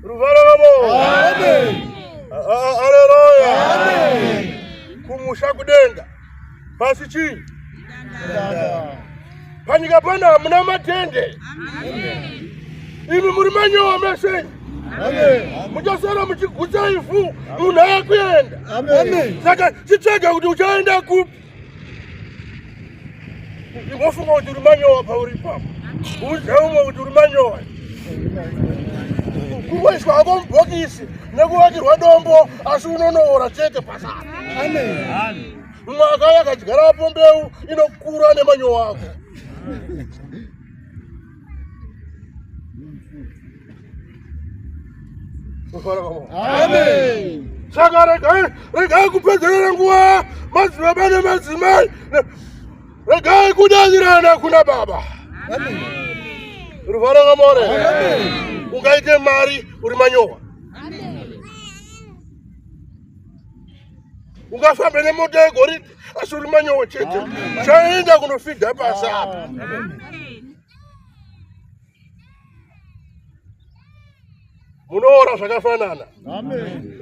Ruvara vaMwari. Haleluya. Kumusha kudenga pasi chii? Panyika pano hamuna matende. Imi muri manyowa mese. Muchasara muchigutsa ivhu munhu akuenda. Saka chitsvaga kuti uchaenda kupi. Imbofunga kuti uri manyowa pauri ipapo. Udza umwe kuti uri manyowa. Kungoiswa hako mubhokisi nekuvakirwa dombo asi unonoora chete pasara. Amen. Mumwe akauya akadyarapo mbeu inokura nemanyowa ako. Amen. Saka regai regai kupedzerera nguva madzibaba nemadzimai. Regai kudanirana kuna baba. Ruvara kamore. Ungaite mari uri manyowa. Ungafambe nemota yegoridhe asi uri manyowa chete. Chaenda kunofidha pasi apa. Munoora zvakafanana.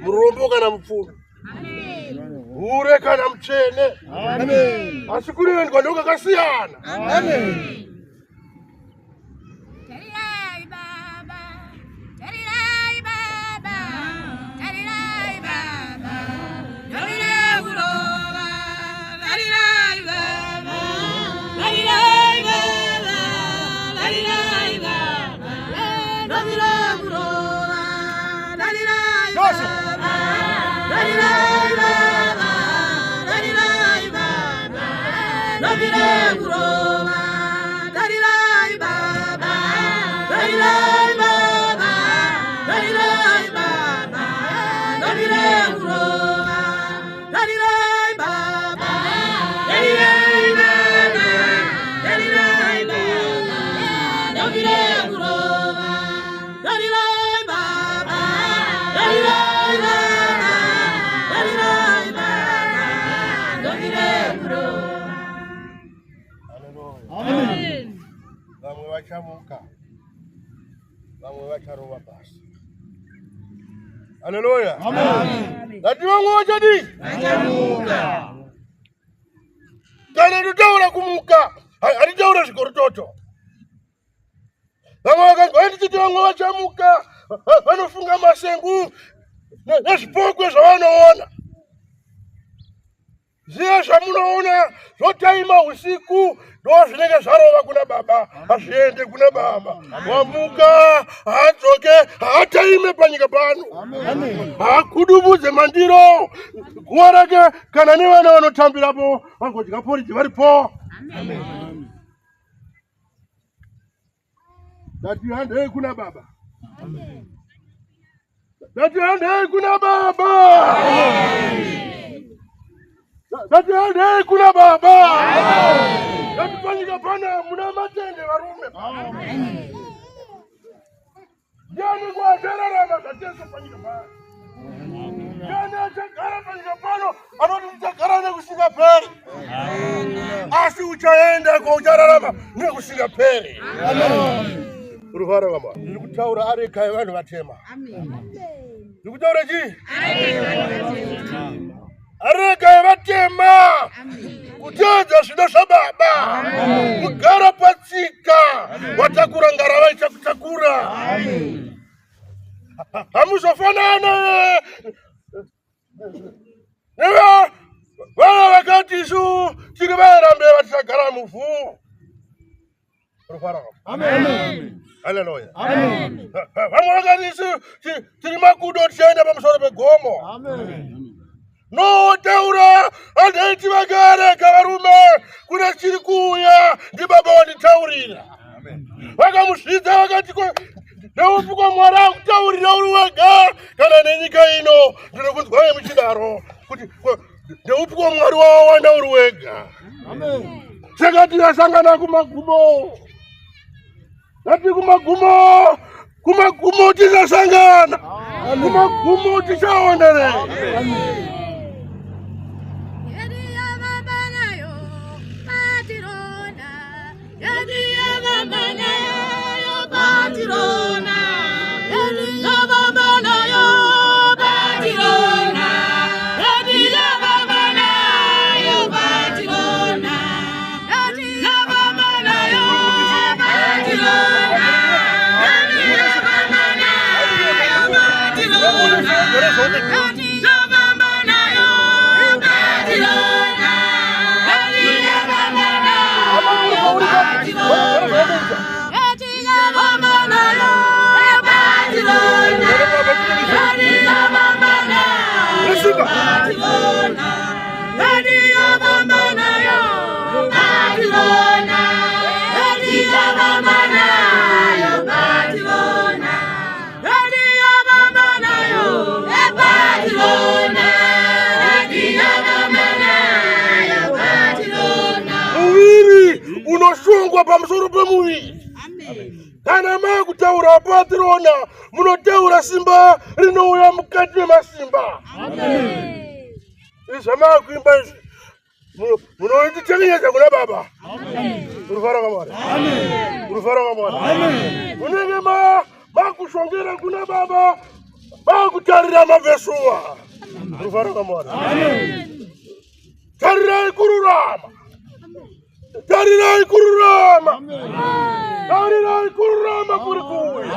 Murombo kana mupfumi. Hure kana mutsvene. Asi kunoendwa ndokwakasiyana. Tarirai baba, tarirai baba, tarirai baba, tarirai kurova, tarirai baba, tarirai baba, tarirai baba, tarirai kurova, tarirai baba, tarirai baba, tarirai baba, tarirai kurova, tarirai baba, tarirai baba, tarirai baba, tarirai kurova, tarirai baba, tarirai baba, tarirai baba, tarirai kurova, tarirai baba, tarirai baba, tarirai baba, tarirai kurova. Amen. Vamwe vachamuka, vamwe vacharova pasi. Haleluya. Ngati vamwe vachadii? Vachamuka. Kana totaura kumuka, hatitaura zvikorototo. Vamwe vakanzwa ndichiti vamwe vachamuka, vanofunga masengu nezvipokwe zvavanoona. Zviya zvamunoona zvotaima usiku ndo zvinenge zvarova kuna baba, hazviende kuna baba. Wamuka haadzoke, haataime panyika pano, haakudubudze mandiro guva rake kana nevana vanotambirapo vagodya poriji varipo. Ndati handei kuna baba. Ndati handei kuna baba. Ndati handei kuna baba. Ndati panyika pana muna matende varume. Ndiani kwachararama zvajesu panyika pano? Ndiani achagara panyika pano anoti ndichagara nekusingaperi? Asi uchaenda kwauchararama nekusingaperi. Ruvara vamwe. Ndiri kutaura areka yevanhu vatema. Ndiri kutaura chii? Areka yevatema. Kuteedza zvido zvababa. Kugara patsika. Watakura ngarava ichakutakura. Hamuzofanana neva vana vakati isu tiri vairambeva tichagara muvhu. Amen. Haleluya. Amen. Vamwe vakati isu tiri makudo tichaenda pamusoro pegomo. Amen. No taura handaiti vakarega varume kune chiri kuuya ndibaba wanditaurira. Vakamuzvidza vakati ndeupi kwa Mwari akutaurira uri wega kana nenyika ino ndinokunzwai muchidaro kuti ndeupi kwa Mwari wawawana uri wega. Amen. Saka tinasangana kumagumo. Ngati kumagumo, kumagumo tichasangana. Kumagumo tichaonana. Rakaiswa pamusoro pemuviri. Kana makutaura patirona munotaura simba rinouya mukati memasimba. Izvi zvamakuimba izvi munonditekenyedza kuna baba. Rufaro kwaMwari. Rufaro kwaMwari. Munenge makushongera kuna baba makutarira mavhesuwa. Rufaro kwaMwari. Tarirai kururama. Tarirai kururama. Tarirai kururama kuri kuuya.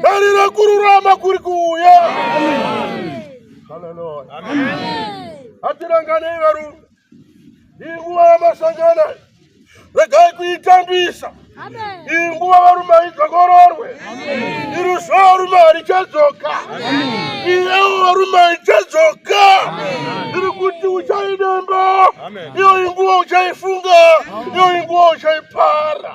Tarirai kururama kuri kuuya. Haleluya. Hatiranganei varume. Inguva yamasangana. Regai kuitambisa. Iyi nguva varume haidzokororwe. Iri zuva varume harichadzoka. Iyewo varume haichadzoka. Iri kuti uchaidemba. Iyo inguva uchaifunga. Iyo inguva uchaipara.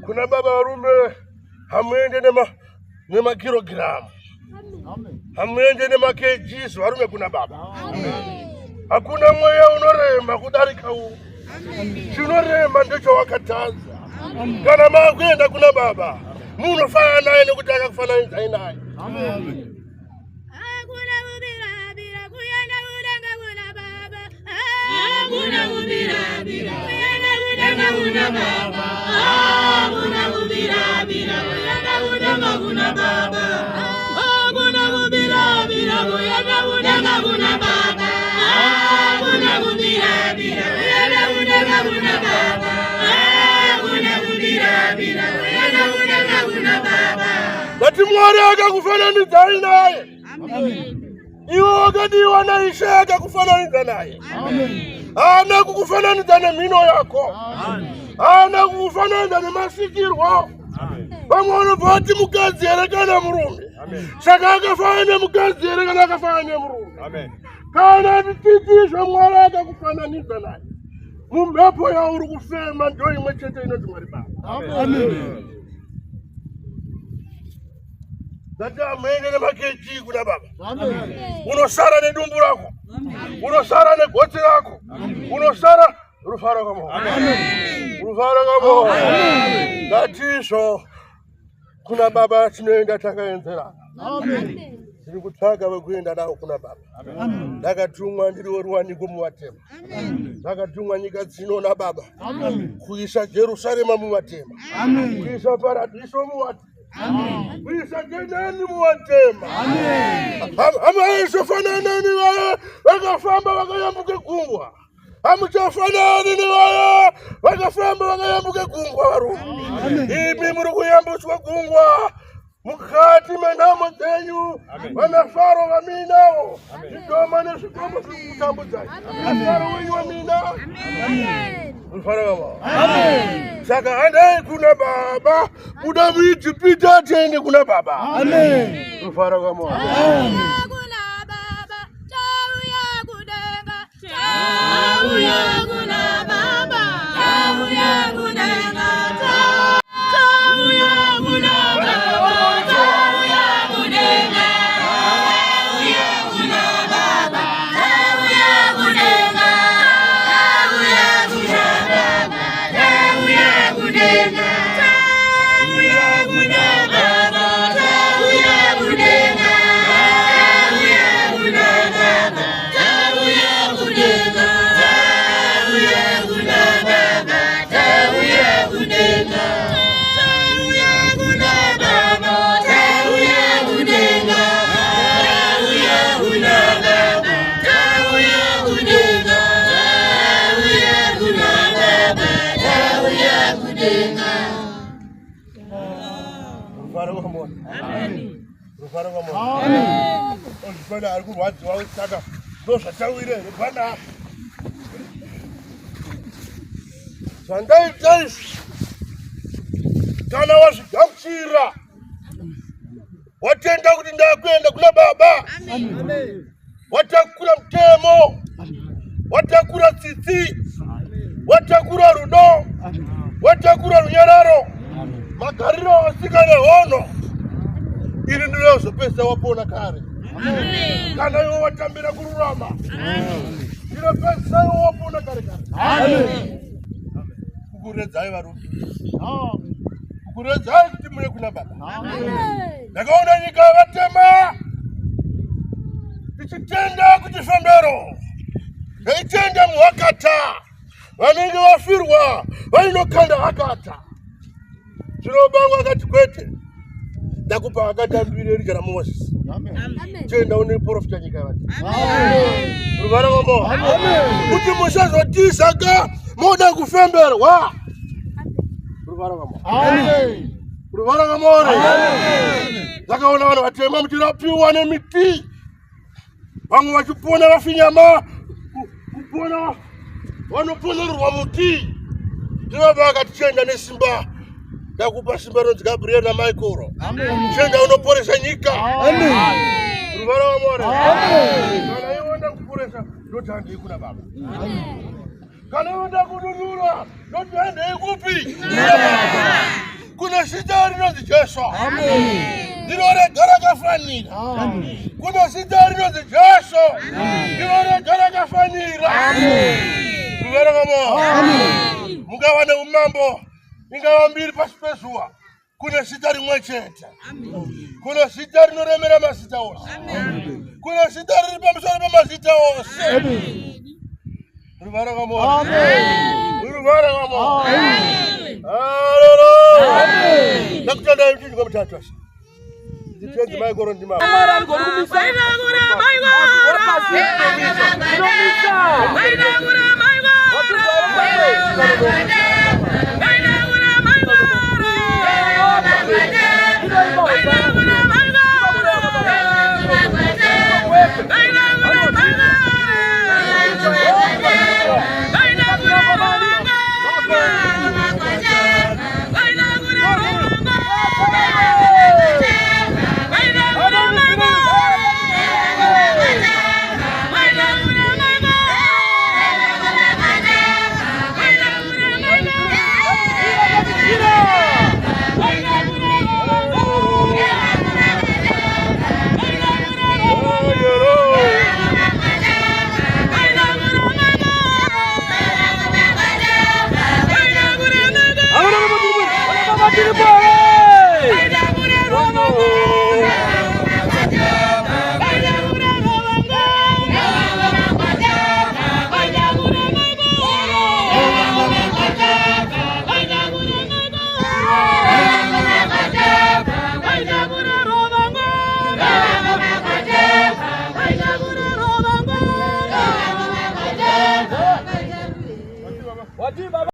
Kuna baba varume hamuende nemakirogiramu hamuende nemakgs varume kuna baba. Hakuna mweya unorema kudarika uwu. Chinorema ndechawakatadza. Kana makuenda kuna baba munofanana naye nekuti akakufananidzai naye. Hakuna kubirabira kuyenda kudenga kuna baba. Hakuna kubirabira kuyenda kudenga kuna baba. Hakuna kubirabira kuyenda kudenga kuna baba. Hakuna kubirabira kuyenda kudenga kuna baba. Hakuna kubirabira kuyenda kudenga kuna baba. Hakuna kubirabira kuyenda kudenga kuna baba. Ngati Mwari akakufananidzai naye. Iwe wakadiwa naIshe akakufananidza naye. Haana kukufananidza nemhino yako. Haana kukufananidza nemasikirwo. Vamwe vanobva vati mukadzi here kana murume. Saka akafanana nemukadzi here kana akafanana nemurume? Kana tichiti Mwari akakufananidza naye. Mumhepo yauri kufema ndo imwe chete inoti Mwari Baba. Ndati amuende nemakeji kuna baba. Unosara nedumbu rako. Unosara negotsi rako. Unosara rufaro kamo. Rufaro kamo. Ndatizvo kuna baba tinoenda takaenzerana. Tiri kutsvaga vekuenda navo kuna baba. Ndakatumwa ndiri weruwaniko muvatema. Ndakatumwa nyika dzino nababa kuisa Jerusarema muvatema. Kuisa paradhiso muvatema. Kuisa Kenani muvatema. Hamaizofanana nevaya vakafamba vakayambuka gungwa. Hamuchafanani nevaya vakafamba vakayambuka gungwa varume. Imi muri kuyambutswa gungwa mukati menhamo dzenyu vana Faro vamuinawo zvidhoma nezvikombo zviri kukutambudzai. Faro wenyu wamuinawo. Rufaro baba. Saka handei kuna baba, buda muIjipita tiende kuna baba. Rufaro baba. Kuna baba, tauya kudenga, tauya kuna baba, tauya kudenga, tauya kuna baba, tauya kudenga, tauya kuna baba, tauya kudenga, tauya kuna baba, tauya kudenga, tauya kuna baba, tauya kudenga, Rufaro kwamona. Rufaro kwamona. Ozvifana ari kurwadziwa saka ndozvatawire here pana zvandaita izvi kana wazvigamuchira watenda kuti ndakuenda kuna baba watakura mutemo watakura tsitsi watakura rudo watakura runyararo magariro asika nehono ini ndinozopesa wapona kare kana iwe watambira kururama ndinopesa iwe wapona kare kare kukuredzai varume kukuredzai kuti muye kuna baba ndakaona nyika yavatema tichitenda kuti fembero ndaitenda muhakata vanenge vafirwa vainokanda hakata zvino bangu akati kwete ndakupa hakata mbiri erija ramozisi tenda uneprofita nyika yavati ruvara vamo kuti musazotiza ka moda kufemberwa ruvara vamo ruvara vamore ndakaona vanhu vatema muchirapiwa nemiti vamwe vachipona vafinyama kupona vanoponererwa muti ndivava vakati chienda nesimba ndakupa simba rinonzi gabriel namichael chienda unoporesa nyika ruvara vamwari kana iwe ndakuporesa ndoti handei kuna baba kana iwe ndakununura ndoti handei kupi kuna zita rinonzi jesu ndiro rega rakafanira kuna zita rinonzi jesu ndiro rega rakafanira ruvara vamo mungava neumambo ingava mbiri pasi pezuva kune zita rimwe chete kune zita rinoremera mazita ose kune zita riri pamusoro pemazita ose ruvara vamo ruvara vamo haleluya ndakutendai mchinji kwamutatu asi nditenzi maikoro ndimama